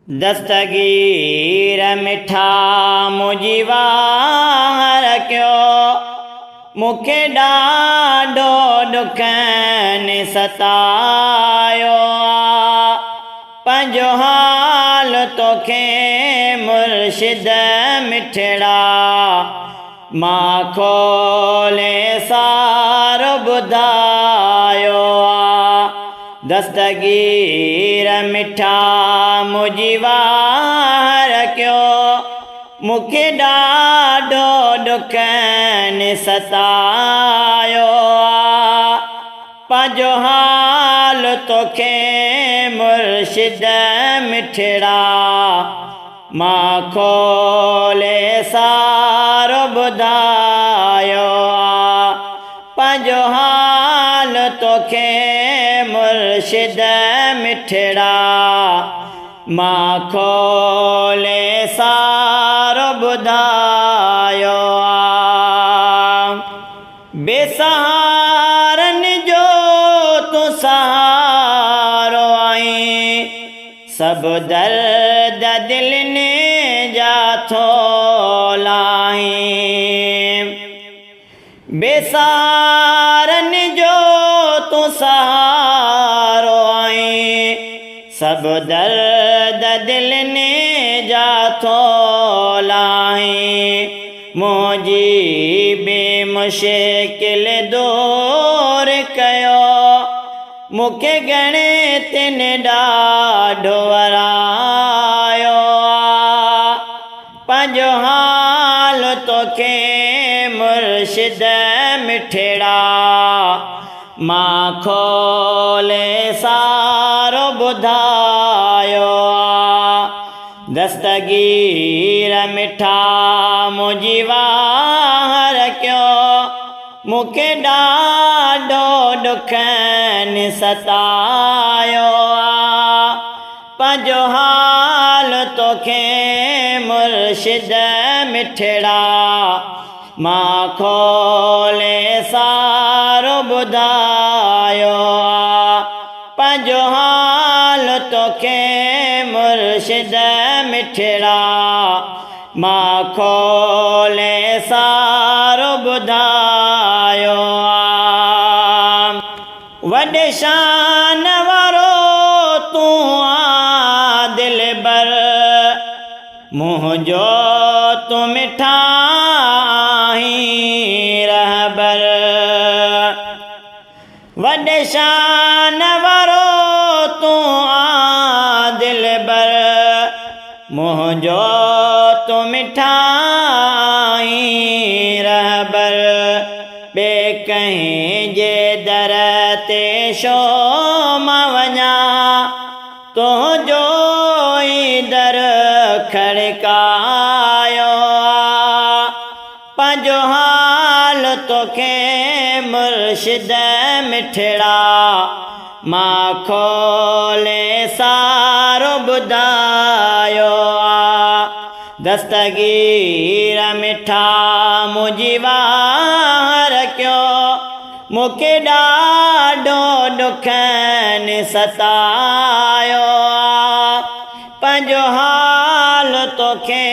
دستگير مٺا منهنجي واهر ڪيو، مون کي ڏاڍو ڏکن ستايو آ. پنهنجو حال توکي مرشد مٺڙا، مان کولي سارو ٻڌايو آ. دستگير مٺا منهنجي واهر ڪيو، مون کي ڏاڍو ڏکن ستايو آ. پنهنجو حال توکي مرشد مٺڙا، مان کولي سارو ٻڌايو آ. پنهنجو حال توکي مرشد مٺڙا، مان کولي سارو ٻڌايو آ. بي سهارن جو تون سهارو آهين، سڀ درد دلين جا ٿو لاهين. بي سهارن جو تون سهارو آهين، سڀ درد دلين جا ٿو لاهين. منهنجي به مشڪل دور ڪيو، مون کي ڳڻي تن ڏاڍو ورايو آ. پنهنجو حال توکي مرشد مٺڙا، مان کولي سارو ٻڌايو آ. دستگير مٺا منهنجي واهر ڪيو، مون کي ڏاڍو ڏکن ستايو آ. پنهنجو حال توکي مرشد مٺڙا، مان کولي سارو ٻڌايو آ. پنهنجو حال توکي مرشد مٺڙا، مان کولي سارو ٻڌايو آ. وڏي شان وارو تون آ دلبر، منهنجو تون مٺا آهين رهبر. وڏي شان وارو تون آ دلبر، منهنجو تون مٺا آهين رهبر. ٻئي ڪنهن جي در تي شو مان وڃان، تنهنجو ئي در کڙڪايو آ. پنهنجو حال توکي مرشد مٺڙا، مان کولي سارو ٻڌايو آ. دستگير مٺا منهنجي واهر ڪيو، مون کي ڏاڍو ڏکن ستايو آ. پنهنجو حال توکي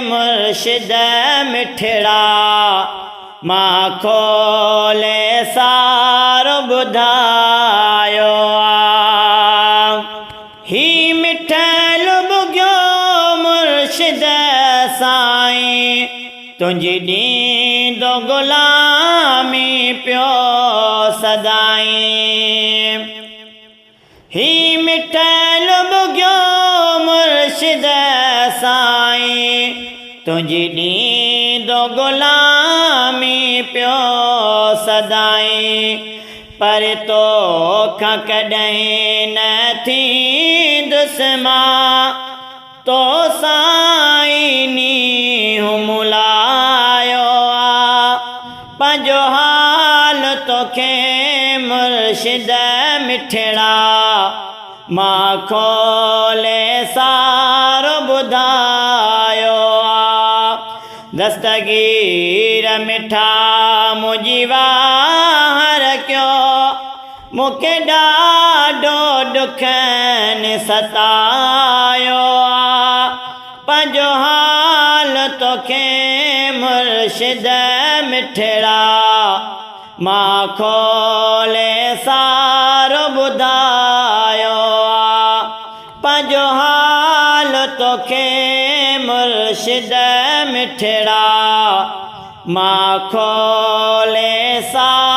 مرشد مٺڙا، مان کولي سارو ٻڌايو آ. هي مٺل ٻگهيو مرشد سائين، تنهنجي ڏيندو غلامي پيو سدائين. هي مٺل ٻگهيو مرشد سائين، تنهنجي ڏيندو غلامي پيو سدائين. پر توکان ڪڏهن نه ٿيندس مان، تو سان ئي نينهن ملايو آ. پنهنجو حال توکي مرشد مٺڙا، مان کولي سارو ٻڌايو آ. دستگير مٺا منهنجي واهر ڪيو، مون کي ڏاڍو ڏکن ستايو آ. مرشد مٺڙا، مان کولي سارو ٻڌايو آ پنهنجو حال توکي مرشد مٺڙا، مان کولي سارو.